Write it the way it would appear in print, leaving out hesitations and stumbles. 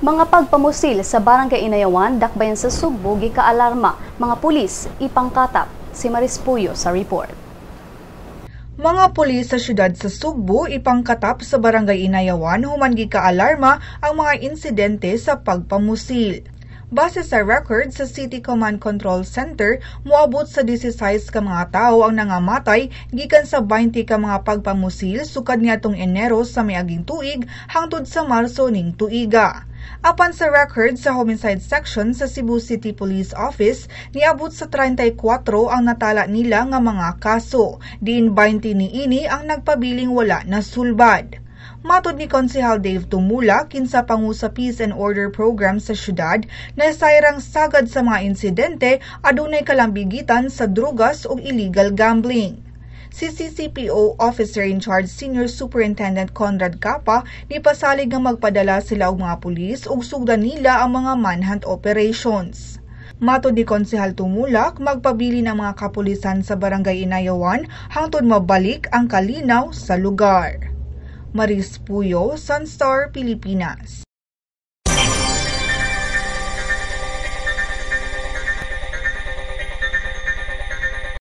Mga pagpamusil sa Barangay Inayawan, Dakbayan sa Sugbo, gikaalarma. Mga pulis ipangkatap. Si Maris Puyo sa report. Mga pulis sa syudad sa Sugbo ipangkatap sa Barangay Inayawan human gikaalarma ang mga insidente sa pagpamusil. Base sa record sa City Command Control Center, moabot sa 16 ka mga tawo ang nangamatay gikan sa 20 ka mga pagpamusil sukad niadtong Enero sa miaging tuig hangtod sa Marso ning tuiga. Apan sa record sa Homicide Section sa Cebu City Police Office, niabot sa 34 ang natala nila nga mga kaso, diin 20 niini ang nagpabiling wala na sulbad. Matod ni Konsehal Dave Tumula, kinsa pangu sa Peace and Order Program sa syudad, na sayrang sagad sa mga insidente adunay kalambigitan sa drugas ug illegal gambling. Si CCPO Officer in Charge Senior Superintendent Conrad Capa nipasalig nga magpadala sila og mga pulis ug sugdan nila ang mga manhunt operations. Matod ni Konsehal Tumulak, magpabilin ang mga kapulisan sa Barangay Inayawan hangtod mabalik ang kalinaw sa lugar. Maris Puyo, Sunstar, Pilipinas.